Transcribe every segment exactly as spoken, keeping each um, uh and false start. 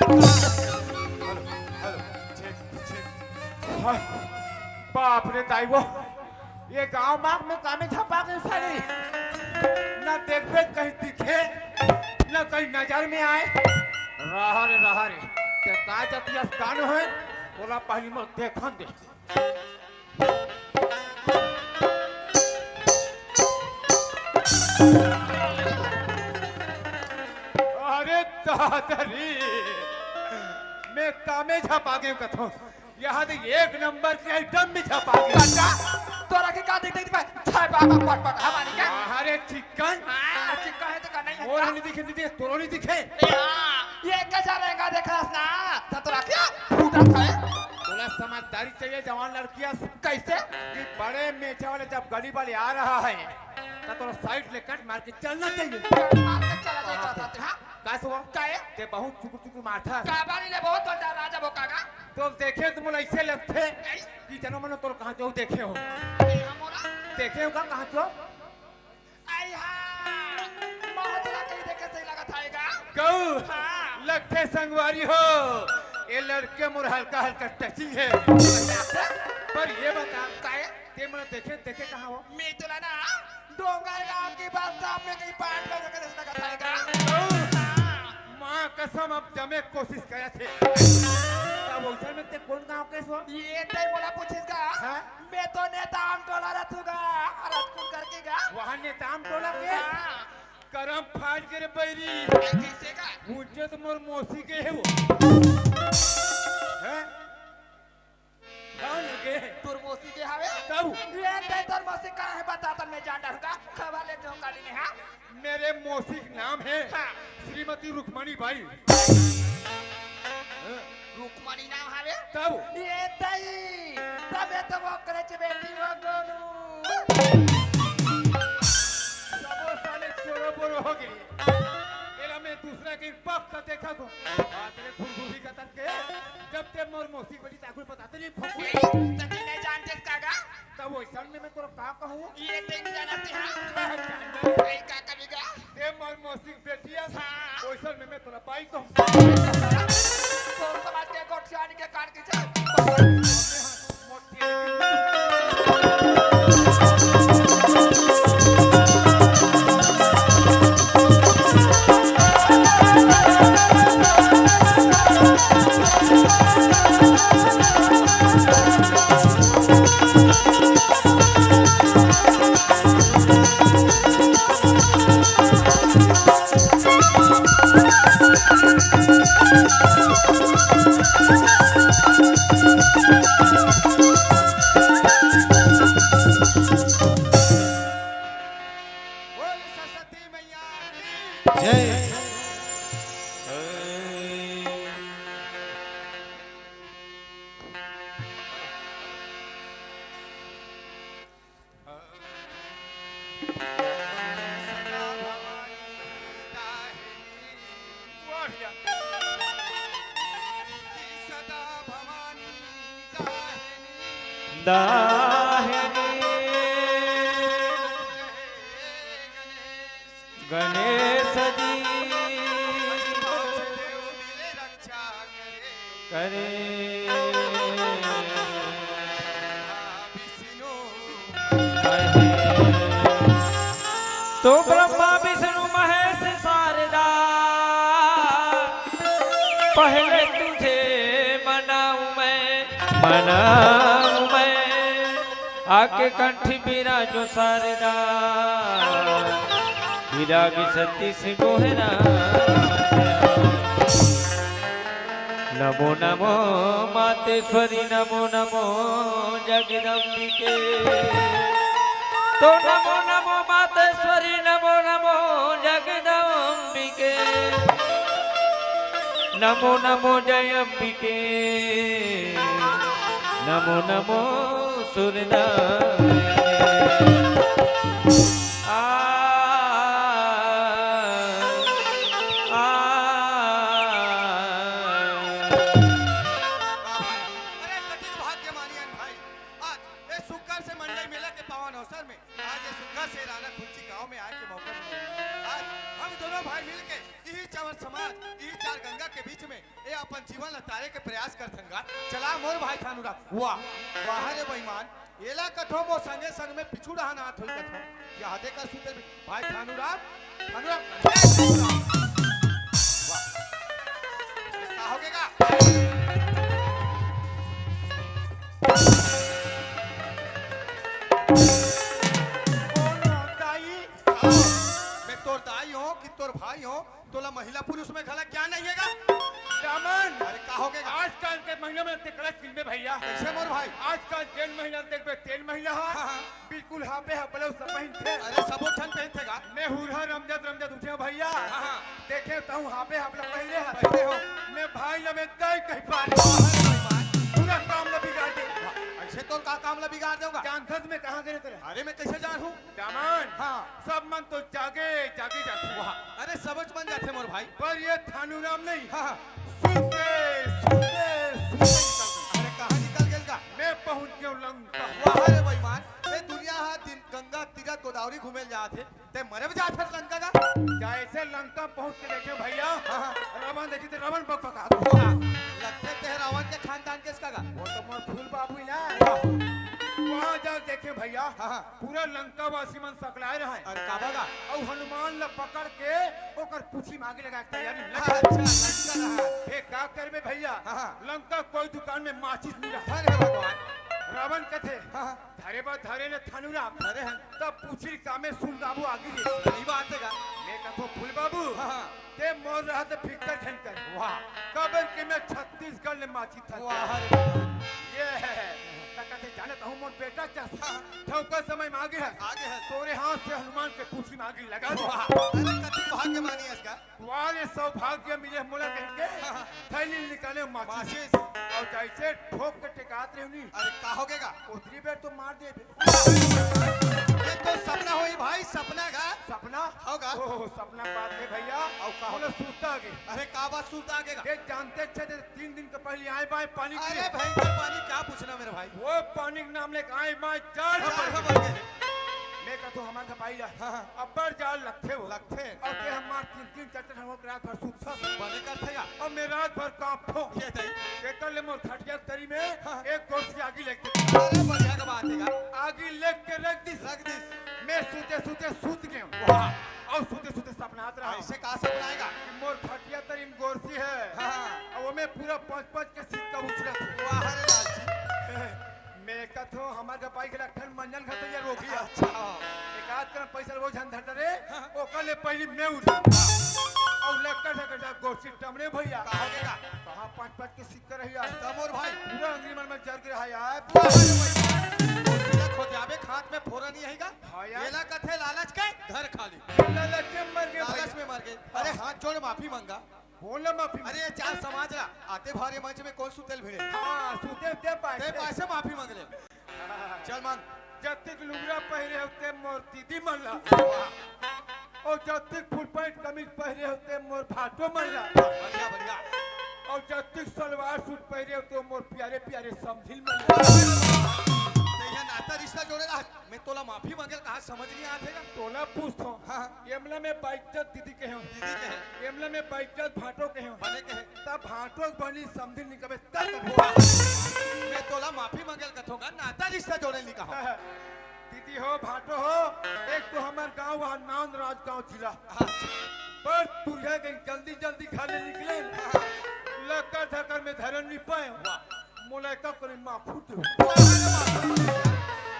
Hello, hello, check, check. Hi, बाप रे दाई वो, ये गांव माग में कामे झपा गए साले। ना देखबे कहीं दिखे, ना कहीं नजर में आए। रहा रे, रहा रे, ते का जतियस कान है, बोला पहली मोर देखन दे। अरे दादा रे, मैं कामे झपा गए कथो। यहाँ तो एक नंबर के आइटम में झपा गए। काका, तोरा के का देख देख पाए? छाय बाबा पट पट हमारी का? अरे चिकन। हाँ, चिकन है तो का नहीं है और का? नहीं दिखे, नहीं दिखे, तोरो नहीं दिखे। ए, हाँ, ये कैसा रहेगा देखा ना? तो तोरा क्या फूटा था? तोला समझदारी चाहिए जवान लड़किया से। कैसे? कि बड़े मेचा वाले जब गली वाले आ रहा है, तो तोला साइड ले कट मार के चलना चाहिए। मार के चला जाए हाँ, चाहते, हाँ? का सुआ? काहे? ते बहुत चुकुर चुकुर मारथा। का बारी ले बहुत बड़ा राजा बोका का? तो देखे तुम ऐसे लगते नहीं। कि जनो मनो तोर कहाँ जो देखे हो। ए, हमोरा? देखे हो का कहाँ जो? आई हा, महतरा के देखे से लगा था एगा। कहू? हाँ। लगते संगवारी हो, ये लड़के मोर हल्का हल्का टचिंग है। पर ये बता, काहे? ते मन देखे, देखे कहाँ हो? मैं तोला ना डोंगर गांव की बस स्टॉप में कहीं पार्ट में देखे से लगा था एगा। कहू? हाँ। माँ कसम, अब जमे कोशिश करे थे। तब उधर में ते कौन गांव के सो? ये तय मोला पूछेगा। हाँ? मैं तो नेताम टोला रथूगा, रतकुल करके गा। वहाँ नेताम टोला के? हाँ। करम फाड़ के रे बैरी। ए, कैसे का? ऊंचे तो मोर मौसी के है वो। हैं? कौन के? तोर मौसी के हवे? तब? ये तय तोर मौसी का है बता तन मैं जान डालूंगा। खबर लेते हो काली ने, हाँ? मेरे मौसी का नाम है हाँ। श्रीमती रुक्मणी बाई। रुक्मणी नाम हवे? तब? ये तई, तबे तो वो करे छे बेटी हो गोनू। सबो साले चोरो बोरो हो गए। एला मैं दूसरा के पक्ष का देखा को। आ, तेरे घुघुरी का तक के, जब ते मोर मौसी बड़ी ताकुर पता तो नहीं भोंकू। ए, तकी नहीं जानते इसका का? तब वैसन में मैं तोरा का कहूँ? ये देख जाना से हाँ। कह जाना। ए, का करेगा? ते मोर मौसी बेटिया हाँ। वैसन में मैं तोरा बाई कहूँ। तो समाज के गोठियान के कान की छे। बोल सरस्वती मैया की जय। दाहिनी गणेश जी करे। तो ब्रह्मा विष्णु महेश शारदा, पहले तुझे मनाऊं मैं, मनाऊं मैं, आके कंठ बिराजो शारदा, विराग सतीश गोहरा। नमो नमो मातेश्वरी, नमो नमो जगदम्बिके। तो नमो नमो मातेश्वरी, नमो नमो जगदम्बिके। नमो नमो जय अम्बिके। नमो नमो सुरदाय। आ, आ। अरे कतिक भाग्य मानियन भाई, आज ए सुग्घर से मंडई मेला के पावन अवसर में आज ए सुग्घर से राना खुर्ची गांव में आए के मौका मिले। आज हम दोनों भाई मिलके इही चावर समाज, इही चार गंगा के बीच में ए अपन जीवन ला तारे के प्रयास करथन गा। चला मोर भाई थानूराम। वाह, वाह रे बेईमान, एला कथो मोर संगे संग में पीछू डहान आत होई कथो। या दे कर सुते भी। भाई थानूराम, थानूराम, ए थानूराम। वाह। का होगे गा? कौन हो दाई? आओ, मैं तोर दाई हों कि तोर भाई हों? तोला महिला पुरुष में घला ज्ञान नहीं हे गा? रामन, अरे का होगे गा? आजकल के महिला में ते गलत फिल्म में भैया। कैसे मोर भाई? आजकल जेन महिला देखबे तेन महिला हा। हाँ, हाँ। बिल्कुल हाफे हाफ ब्लाउज सब पहिनथे। अरे सबो झन पहिनथे गा। मैं हुरहा रमजत रमजत उठे हों भैया। हाँ, हाँ। देखे तहूँ हाफे हाफ ला पहिरे हा। पहिरे हो। मैं भाई ला मैं दाई कहि पारे। अरे भाई, पूरा काम ला बिगाड़ दे। ऐसे तोर का काम ला बिगाड़ देव गा? जानथस मैं कहाँ गे रहेंव तेला? अरे मैं कैसे जानहूँ? रामन। हाँ। सब मन तो जागे जागे जाथे। वाह, अरे सबच मन जाथे मोर भाई। पर ये थानूराम नहीं। हाँ, हाँ। सुते, सुते, सुते निकल गे। अरे कहाँ निकल गेस गा? मैं पहुँच गेंव लंका। वाह रे बेईमान, ए दुनिया हा दिन गंगा तीरथ गोदावरी घूमे ल जात हे, ते मरे बर जात हस लंका गा? जैसे लंका पहुँच के देखे भैया, हाँ, हाँ। रावण देखे ते रावण बकबकात। वाह, लगथे ते रावण के खानदान केस का गा? वो तो मोर फूल बाबू ही ना। वाह। वहाँ जा देखे भैया, हाँ, हाँ। पूरा लंकावासी मन सकलाए रहय। अरे काबर गा? अउ हनुमान ला पकड़ के ओकर पूछी म आगी लगाए के तैयारी में लगे। अच्छा, लंका रहा। फेर का करबे भैया? हाँ, हाँ। लंका कोई दुकान में माचिस नइ रहा। धन हे भगवान। रावण कथे, हाँ, हाँ। धरे बर धरे न थानूराम। धरे हन। तब पूछी का में सुलगाबो आगी ले। सही बात हे गा। मैं कथों फूल बाबू। हाँ, हाँ। ते मोर रहत फिकर झन कर। वाह। काबर के मैं छत्तीसगढ़ ले माचिस थस। वाह रे वाह। ये हे। त कथे जाने कहूँ मोर बेटा चास। हाँ। ठौका समय में आगे हे। आगे हे। तोरे हाथ से हनुमान के पूछी में आगी लगा दे। वाह। अरे कति भाग्यमानी हस गा। वाह रे सौभाग्य मिले मोला कहिके। हाँ, हाँ। थैली निकाले माचिस। माचिस। अउ जैसे ठोक के टेकात रहेंव नी। अरे का होगे गा? उतरी बेर तो मार दे। ये तो सपना होही भाई, सपना गा। सपना? हो गा। ओह, सपना बात हे भैया। अउ का हो? मोला सुरता आगे। अरे का बात सुरता आगे गा? ये जानते अच्छे थे, तीन दिन के पहले आए बाए पानी के अरे लिए। भयंकर पानी, क्या पूछना मेरे भाई। वो पानी के नाम लेके आए बाए जाड़ जाड़ भर के। मैं कथों हमार खपाई ला। हाँ, हाँ। अब्बड़ जाड़ लगथे वो। लगथे। अउ ते हमार तीन तीन चार चार हमर रात भर सुतथस। बने करथे या। अउ मैं रात भर कांपथों। ये तई। तेकर ले मोर खटिया तरी में हाँ। एक गोरसी आगी लेग दे। अरे बढ़िया के बात हे गा। आगी लेग के रख दिस। रख दिस। मैं सुते सुते सुत गेंव। वाह। अउ सुते सुते सपनात रहा। ऐसे का सपना आए गा? कि मोर खटिया तरी में गोरसी हे। हाँ। अउ ओमे पूरा पाँच पाँच के सिक्का उछलत हे। वाह रे लालची। मैं कथों हमार खपाई के लक्षण मंजन खतैया रोग हे। अच्छा। एक आध कन पैसा वो झन धर रे, हाँ। ओकर ले पहली मैं उठ। अउ लक्कर झकर जा गोरसी टमरे भैया। का होगे गा? कहाँ पाँच पाँच के सिक्का रही यार। त मोर भाई। पूरा अंगरी मन में जर गे रहा यार। वाह रे भाई। गोरसी ला खोजाबे हाथ में फोरा नइ आही गा। हाँ यार। एला कथे लालच के घर खाली। लालच में मर गे लालच भैया। में मर गे। अरे हाथ जोड़ माफी मांगा। बोल ना माफी। अरे ये चार समाज ला आते भारे मंच में कोन सुतेल भिड़े? हाँ, सुते ते पाए ते से। पाए से माफी मांग ले। चल मांग। जतिक लुगरा पहिरे होते मोर दीदी मन ला। अउ जतिक फुल पैंट कमीज पहिरे होते मोर भाटो मन ला। बढ़िया, बढ़िया। अउ जतिक सलवार सूट पहिरे होते मोर प्यारे प्यारे समधिन मन ला। ते इहाँ नाता रिश्ता जोड़े रहा। मैं तोला माफी मांगेल कहा समझ नइ आत हे गा। तोला पूछथों। हाँ, हाँ। एमला मैं बाइज्जत दीदी कहेंव। दीदी कहे। एमला मैं बाइज्जत भाटो कहेंव। बने कहे। तब भाटो बनी समधिन नइ कबे तब कबे। वाह। मैं तोला माफी मांगेल कथों गा, नाता रिश्ता जोड़े नइ कहा। हाँ, हाँ। दीदी हो, भाटो हो, एक तो हमर गांव वहाँ नांद राजगांव जिला। अच्छा। पर तुरिया के जल्दी जल्दी घर ले निकले। हाँ। लक्कर झकर में धरन नइ पाए। वाह। मोला एक करी माखुर दे। वाह रे वाह।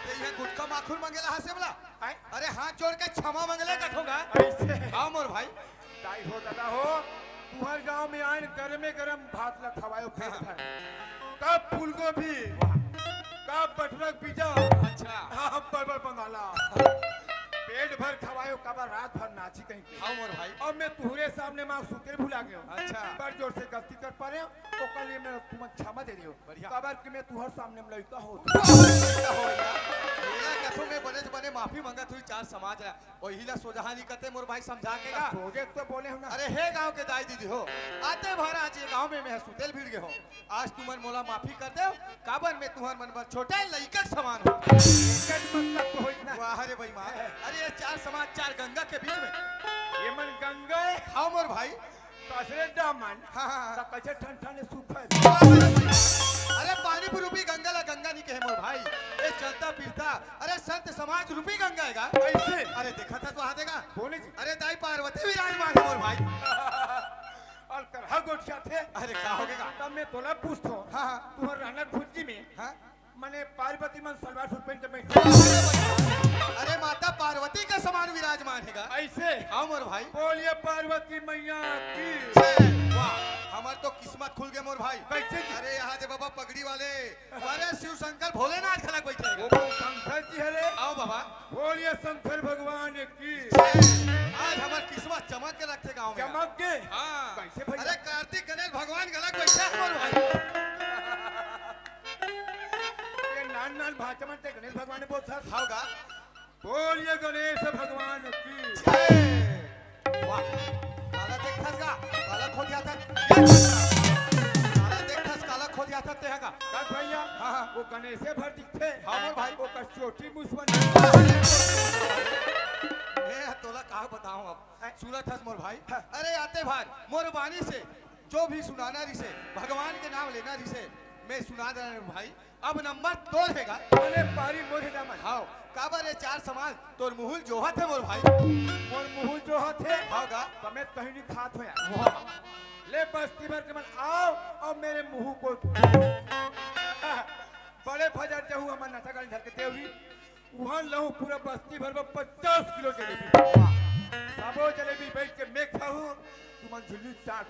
ते इहाँ गुटखा माखुर मांगेला हसे बोला? आय? अरे हाथ जोड़ के क्षमा मांगले कथों गा। ऐसे। हाँ मोर भाई। दाई हो दादा हो, तुहर गांव में आए गरमे गरम भात ला खवायो पेट भर। कब फूलगोभी, कब बटरक बीजा, अच्छा। हाँ, हम बड़ बड़ बंगाला। पेट भर खवायो काबर रात भर नाची कहीं के। हाँ मोर भाई। अब मैं तुहरे सामने माँ सुते भुला गेंव। अच्छा। बड़ जोर से गलती कर पारेंव, ओकर लिए मैं तुमन क्षमा दे देव। बढ़िया। काबर कि मैं तुहर सामने में लइका होत। वाह, लइका हो भैया। मेरा कथों मैं बने से बने माफी मांगत हों चार समाज ला। ओही ला सोझा नइ कथे मोर भाई समझा के गा। सोझे तो बोले हों ना। अरे हे गांव के दाई दीदी हो, आते भारा आज ये गांव में मैं सुतेल भिड़ गे हों। आज तुमन मोला माफी कर देव, काबर मैं तुहर मन बर छोटे लइका के समान हों। एकर मतलब तो होई ना। वाह रे बेईमान। अरे ये चार समाज चार गंगा के बीच में। ये मन गंगा हे। हाँ मोर भाई। कसरे दामन। हाँ, हाँ, हाँ। त कइसे ठन ठन सूखत? अरे पानी रूपी गंगा ला गंगा नहीं कहे मोर भाई, ये चलता फिरता, अरे संत समाज रूपी गंगा हे गा। कइसे? अरे देखा था तो हाथ देगा। बोले जी। अरे दाई पार्वती विराजमान हे मोर भाई। अउ करहा गोठियाथे। अरे का होगे गा? तब मैं तोला पूछथों। हाँ, हाँ। तुँहर राना खुर्जी में हाँ। मने पार्वती मन सलवार सूट पहन के बैठे। अरे माता पार्वती के समान विराजमान हे गा। अइसे? हाँ मोर भाई। बोलिए पार्वती मैया की। जय। वाह, हमर तो किस्मत खुल गे मोर भाई। कइसे जी? अरे यहाँ दे बाबा पगड़ी वाले, अरे शिव शंकर भोलेनाथ घलक बैठे हे गा। वो शंकर जी हरे। आओ बाबा। बोलिए शंकर भगवान की। जय। आज हमर किस्मत चमक के रखथे गाँव में। चमक के? हाँ। कइसे भैया? अरे कार्तिक गणेश भगवान घलक बैठे हे मोर भाई। ये नान नान भाषा मन ते गणेश भगवान बोलथस। हाँ गा। बोलिए गणेश भगवान की। जय। वाह। काला देखथस गा, काला खोदियाथस। काला देखथस, काला खोदियाथस तेहा गा। का भैया? हाँ, हाँ। वो गणेशे भर दिखथे। हाँ मोर भाई। वो कस चोटी मुसवन। मैं तोला का बताऊँ अब। सुनत हस मोर भाई। हाँ। अरे आते भार मोर बानी से जो भी सुनाना रिसे, भगवान के नाम लेना रिसे, मैं सुना देना रे भाई। अब नंबर तोर हे गा। अरे पारी मोर हे गा मन। हाँ, काबर ये चार समाज तोर मुहुल जोहत हे मोर भाई। मोर मुहुल जोहत हे? हाँ गा। त मैं तहीं नहीं खात हों यार। वाह। ले बस्ती भर के मन आओ अउ मेरे मुँह को बड़े भजन जहू हमर नशा गाड़ी धर के देवरी। उहाँ लहूँ पूरा बस्ती भर में पचास किलो जलेबी। सबो जलेबी बैठ के मैं खाहूँ, तुमन झिल्ली चाट।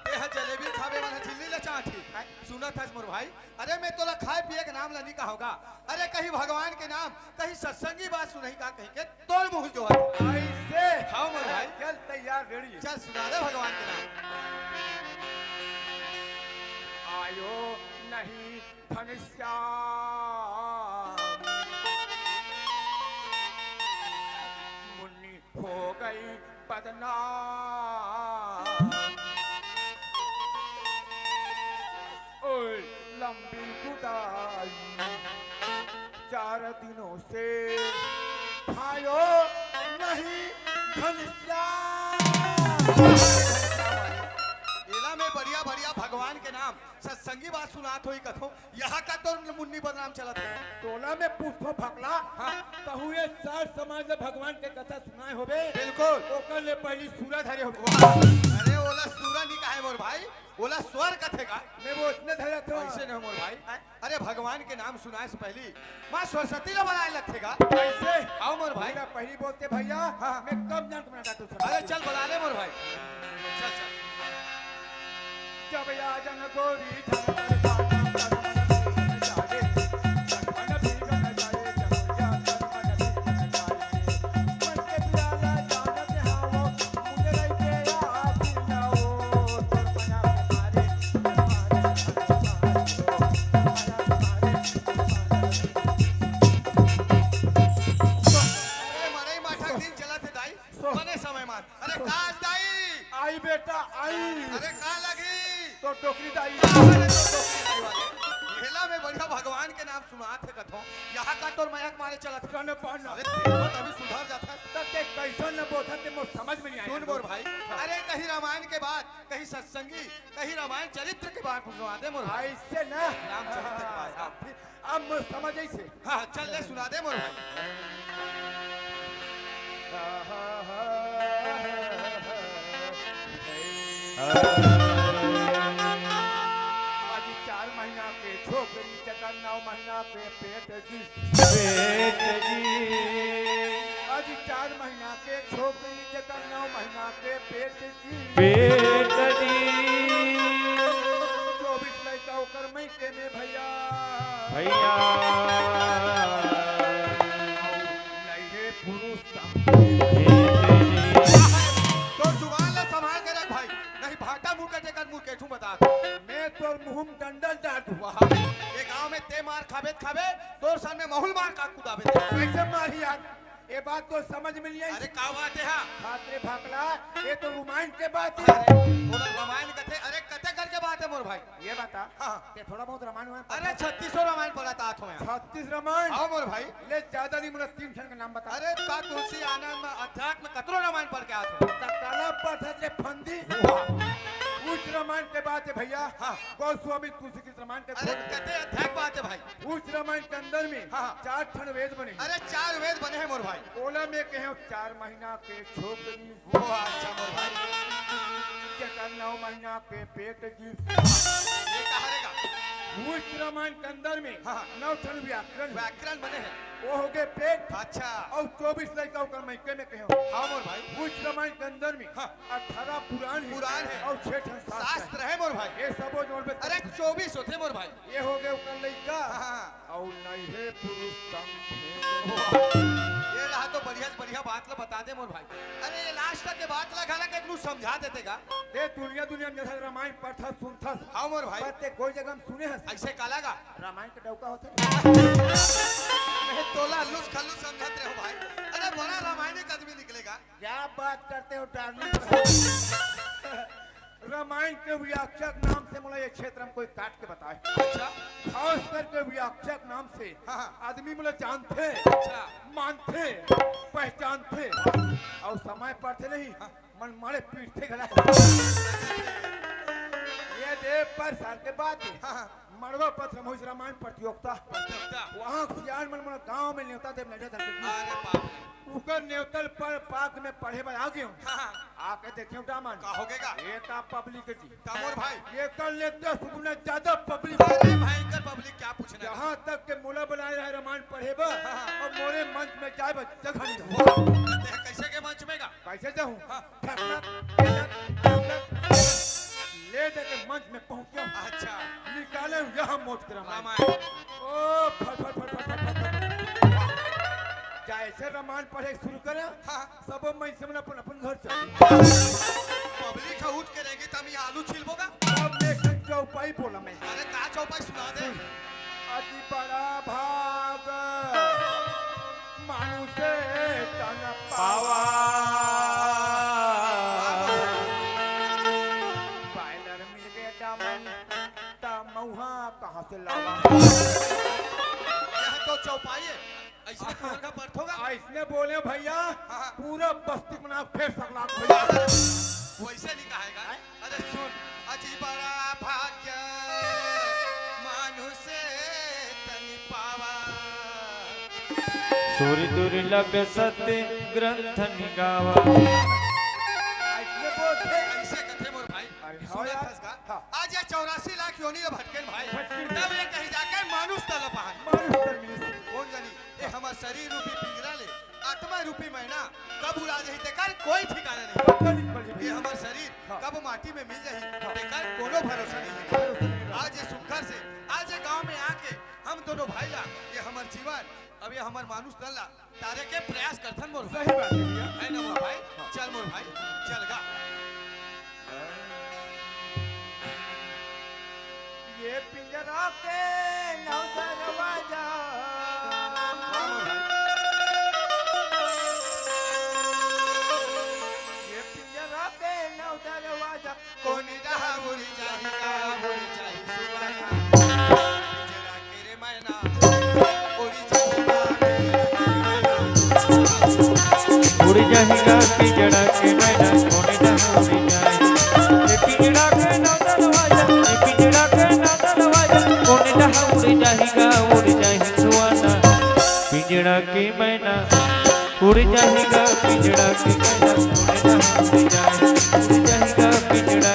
तेहा जलेबी खाबे वाला झिल्ली ला चाट ही। सुनत हस मोर भाई, अरे मैं तोला खाए पिए के नाम ला नहीं कहूँगा। अरे कहीं भगवान के नाम, कहीं सत्संगी बात सुनही का कहीं के तोर मुँह जोहत। अइसे? हाँ मोर भाई। चल तैयार रेडी हे। चल सुना दे भगवान के नाम। आयो नहीं घनश्याम मुन्नी हो गई बदनाम। ओए लंबी जुदाई चार दिनों से खायो नहीं घनश्याम। एला में बढ़िया बढ़िया भगवान के नाम सत्संगी बात सुनात होही कथों। यहाँ का तोर मुन्नी बदनाम चलत हे? तोला मैं पूछथों भकला, हाँ। तहूँ ये चार समाज ला भगवान के कथा सुनाए होबे? बिल्कुल। ओकर ले पहिली सूरा धरे होबे। वाह। अरे ओला सूरा नहीं कहे मोर भाई, ओला स्वर कथे गा। मैं वो उसने धरत हों। अइसे नहीं मोर भाई। हाँ। अरे भगवान के नाम सुनाए से पहिली माँ सरस्वती ला बलाए लगथे गा। अइसे? हाँ मोर भाई। पहिली बोलते भैया, हाँ। मैं कब जान तुम्हारा डांटू सब। अरे चल बला ले मोर भाई। चल चल। जब या जन गोरी झन अरे मड़ई माठा दिन चलत हे दाई, बने समय मान। अरे काज दाई। आई बेटा, आई। अरे का लगी? तो डोकरी दाई। अरे तो डोकरी दाई वाले। हेला में बढ़िया भगवान के नाम सुनात हे कथों। यहाँ का तोर मया के मारे चलत हे। कने पाना। अरे तेरे को तभी सुधर जाता है। तब ते कैसन न बोलत हे, मोर समझ में नहीं आया। सुन मोर भाई, अरे कहीं रामायण के बात, कहीं सत्संगी, कहीं रामायण चरित्र के बात सुना दे मोर भाई। ऐसे ना। रामचरित्र के बात। अब मोर समझ आइसे। हाँ, चल ले सुना दे मोर भाई। आज चार महीना के छोकरी, जेकर नौ महीना के पेट जी। पेट जी। आज चार महीना के छोकरी, जेकर नौ महीना के पेट पेट जी। चौबीस लइका ओकर मइके में भैया। भैया। नहीं हे पुरुष संग। तोर जुबान ला संभाल के रख भाई, नहीं भाटा मुंह के जेकर मुंह के ठू बता। मैं तोर मुंह में डंडा डाल दूं। वाह, ये गांव में ते मार खाबे त खाबे, तोर सामने महुल मार का कुदाबे। कैसे मारी यार? ये बात तो समझ में नहीं आई। अरे का बात हे हा? खातरे भाकला, ये तो रामायण के बात हे। अरे, ओला रामायण कथे, अरे कते करके बात हे मोर भाई। ये बता, हाँ। ते थोड़ा बहुत रामायण वामायण अरे, पढ़ा? छत्तीसों रामायण पढ़त आत हों यार। छत्तीस रामायण? हाँ मोर भाई। ले, ज्यादा नहीं, मोला तीन ठन के नाम बता। अरे, का तुलसी आनंद में अध्यात्म कतरो रामायण पढ़ के आत हों। त काला पढ़त रे फंदी। वाह। उस रामायण के बाद हे भैया, हाँ। गोस्वामी तुलसी के रामायण के अरे, खोज। कते अध्यात्म बात हे भाई। उस रामायण के अंदर में हाँ। चार ठन वेद बने हे। अरे, चार वेद बने हे मोर भाई। ओला में कहे चार महीना के छोकरी। वो अच्छा मोर भाई। जेकर नौ महीना के पेट गिस। ये कहा रे का? उस रामायण के अंदर में हाँ, हाँ। नौ ठन व्याकरण हे। व्याकरण बने हे। वो हो गए पेट। अच्छा। अउ चौबीस लइका ओकर मइके में कहे। हाँ मोर भाई। उस रामायण के अंदर में हाँ। अठारह पुराण हे। पुराण हे। अउ छह ठन शास्त्र शास्त्र हे। हे मोर भाई। ये सबो जोड़ में अरे चौबीस होथे मोर भाई। ये हो गए ओकर लइका। हाँ, हाँ। अउ नहीं हे पुरुष संग भेद। ये रहा तो बढ़िया से बढ़िया बात ला बता दे मोर भाई। अरे ये लास्ट तक के बात ला घला के एकनू समझा देते का? ते दुनिया दुनिया में जैसे रामायण पढ़थस सुनथस। हाँ मोर भाई। पर ते कोई जगह में सुने हस? ऐसे काला का? रामायण के डौका होथे। मैं तोला लुस खल्लू समझत रहे हो भाई। अरे बड़ा रामायणिक आदमी निकलेगा। क्या बात करते हो डार्लिंग? रामायण के व्याख्या के नाम से मोला ये क्षेत्र में कोई काट के बताए। अच्छा। खास करके व्याख्या के नाम से हाँ, हाँ। आदमी मोला जानथे, अच्छा। मानथे, पहचानथे। अउ समय पढ़थे नहीं, हाँ। मन मारे पीटथे घला। ये दे पर साल के बाद हाँ, हाँ। मड़वा पत्र मोहित रामायण प्रतियोगिता। प्रतियोगिता। वहाँ सियान मन मोला गांव में नेवता देव नजर धर के अरे बाप रे। उकर नेवतल पर पाक में पढ़े बर आ गयो। हाँ, हाँ। आके देखियो डामन। का हो गएगा? ये का पब्लिक जी। का मोर भाई? ये कर लेते सुगुना ज्यादा पब्लिक। अरे भयंकर पब्लिक, क्या पूछना है? यहाँ तक के मोला बुलाए रहे रामायण पढ़े बर हाँ, हाँ। अउ मोरे मंच में जाए बर जगह नहीं रहे। वाह, ते कैसे के मंच में का? कैसे जाऊँ? हाँ। ठकलक, ठकलक, ठकलक। ले दे के मंच में पहुँच गया। अच्छा। निकाले यहाँ मौत के रामायण। रामायण। ओ, फट, फट, फट। जैसे रामायण पढ़े शुरू करे, हाँ। सबो मइनसे मन अपन अपन घर चल। पब्लिक ह उठ के रेंगे, त हम यहाँ आलू छीलबो का? अब मैं एक ठन चौपाई बोला मैं। अरे का चौपाई सुना दे। अति बड़ा भाग मानुष तन पावा। पावा। बॉयलर मिल गए डामन, त मऊहा कहाँ से लावा? यह तो चौपाई है। ऐसने पुरनका पढ़थो गा? अइसने बोले भैया, हाँ, हाँ। पूरा बस्ती बना फेर सकलाक भैया। वैसे नहीं कहेगा। हैं? अरे सुन, अति बड़ा भाग्य मानुष तन पावा। सुर दुर्लभ सत्य ग्रंथ निगावा। अइसने बोलथे। ऐसे कथे मोर भाई। अरे हाँ सुनत यार। हस का? हाँ। आज ये चौरासी लाख योनि ला भटकेन भाई। भटकेन। तब ये कहीं जाके मानुष तन ला पाहन। मानुष तन मिलिस। कौन जानी? ये हमर शरीर रूपी पिंजरा ले आत्मा रूपी मैना कब उड़ा जाही, तेकर कोई ठिकाना नहीं। पता नहीं पड़ी। ये हमर शरीर हाँ। कब माटी में मिल जाही, हाँ। तेकर कोनो भरोसा नहीं है। भरोसा नहीं है। आज ये सुखर से, आज ये गांव में आके हम दोनों भाई ला, ये हमर जीवन, अब ये हमर मानुष तन ला तारे के प्रयास करथन मोर भाई। सही बात है भैया। है ना मोर भाई? हाँ। चल मोर भाई, चल गा। ये पिंजरा के नौ दरवाजा। वाह मोर भाई। ये पिंजरा के नौ दरवाजा। कोनी डहा उड़ी जाही गा, उड़ी जाही सुगना। पिंजरा के रे मैना, उड़ी जाही गा। उड़ जाही गा पिंजरा के मैना, कोने डहा उड़ जाही। ए पिंजरा के नौ दरवाजा, ए पिंजरा के नौ दरवाजा, कोने डहा उड़ जाही गा, उड़ जाही सुआना। पिंजरा के मैना, उड़ जाही गा पिंजरा के मैना, कोने डहा उड़ जाही। उड़ जाही गा पिंजरा